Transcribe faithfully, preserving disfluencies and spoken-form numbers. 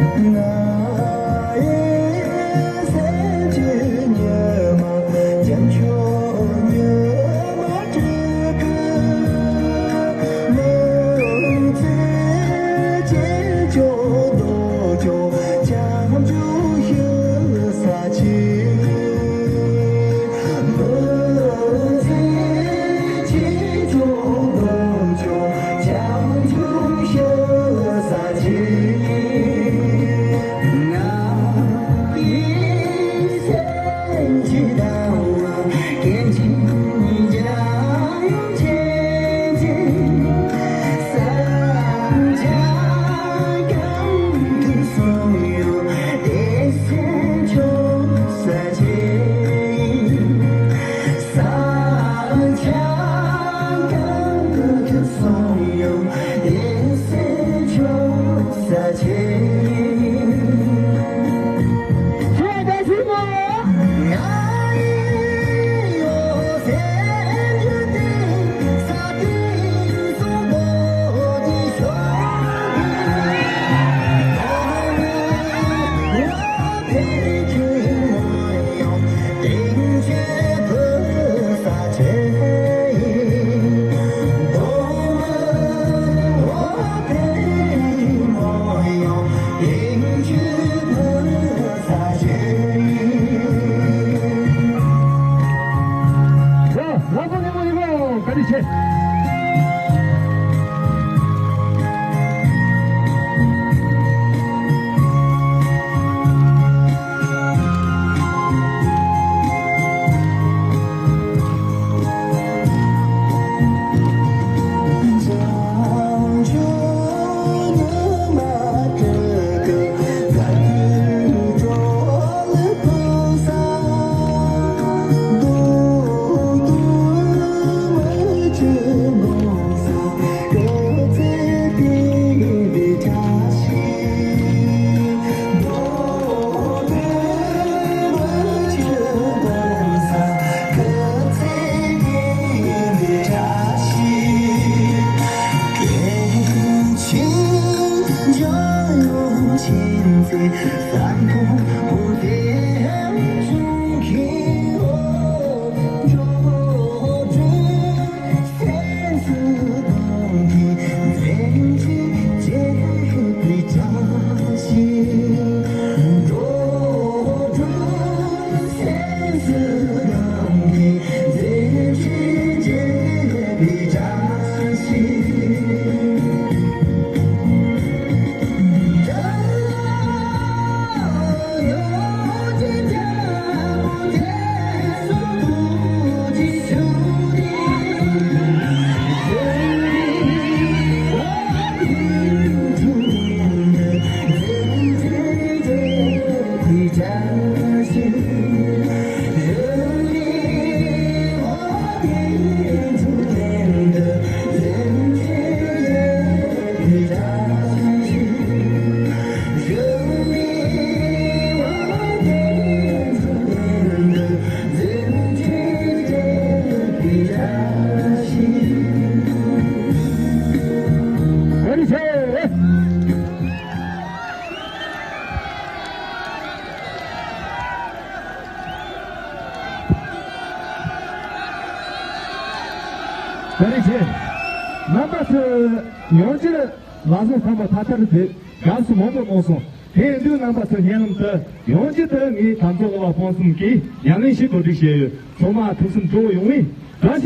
ལགས་སོ། ལགས་སོ། ལགས་སོ། ལགས་སོ། བཀའ་དྲིན་ཆེ། བཀའ་དྲིན་ཆེ། རྣམ་པ་ཚོས་ཡང་བསྐྱར་ལག་ཟུང་ཐལ་མོ་ཐལ་ཐལ་དུ་དགའ་བསུ་མང་པོ་གནང་སོང་། དེ་ཡིན་དུས་རྣམ་པ་ཚོའི་སྙན་ལམ་དུ་ཡང་བསྐྱར་དུ་ངས་དམ་ཚོགས་ཀླུ་པ་སྤུན་གསུམ་གྱི་ཉམས་ལེན་ཞིག་གོ་སྒྲིག་བྱས་ཡོད། ཚང་མ་ཐུགས་བསམ་གྲོགས་ཡོང་བའི་བཀྲ་